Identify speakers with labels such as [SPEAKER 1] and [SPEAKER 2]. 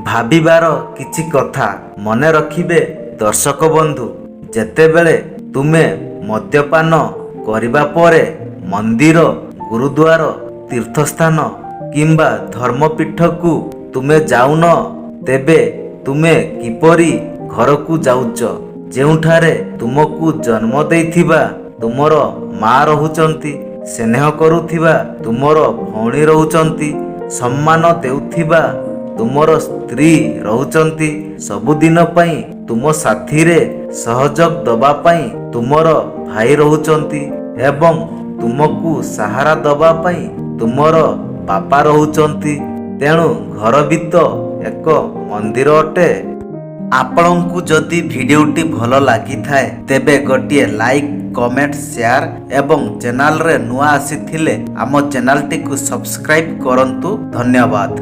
[SPEAKER 1] ଭାବିବାର କିଛି କଥା ମନେ ରଖିବେ ଦର୍ଶକ ବନ୍ଧୁ, ଯେତେବେଳେ ତୁମେ ମଦ୍ୟପାନ କରିବା ପରେ ମନ୍ଦିର, ଗୁରୁଦ୍ୱାର, ତୀର୍ଥସ୍ଥାନ କିମ୍ବା ଧର୍ମପୀଠକୁ ତୁମେ ଯାଉନ, ତେବେ ତୁମେ କିପରି ଘରକୁ ଯାଉଛ, ଯେଉଁଠାରେ ତୁମକୁ ଜନ୍ମ ଦେଇଥିବା ତୁମର ମା ରହୁଛନ୍ତି, ସ୍ନେହ କରୁଥିବା ତୁମର ଭଉଣୀ ରହୁଛନ୍ତି, ସମ୍ମାନ ଦେଉଥିବା ତୁମର ସ୍ତ୍ରୀ ରହୁଛନ୍ତି, ସବୁଦିନ ପାଇଁ ତୁମ ସାଥିରେ ସହଯୋଗ ଦବା ପାଇଁ ତୁମର ଭାଇ ରହୁଛନ୍ତି ଏବଂ ତୁମକୁ ସାହାରା ଦବା ପାଇଁ ତୁମର ବାପା ରହୁଛନ୍ତି? ତେଣୁ ଘର ବି ତ ଏକ ମନ୍ଦିର ଅଟେ। ଆପଣଙ୍କୁ ଯଦି ଭିଡ଼ିଓଟି ଭଲ ଲାଗିଥାଏ, ତେବେ ଗୋଟିଏ ଲାଇକ୍, କମେଣ୍ଟ, ସେୟାର ଏବଂ ଚ୍ୟାନେଲରେ ନୂଆ ଆସିଥିଲେ ଆମ ଚ୍ୟାନେଲଟିକୁ ସବସ୍କ୍ରାଇବ୍ କରନ୍ତୁ। ଧନ୍ୟବାଦ।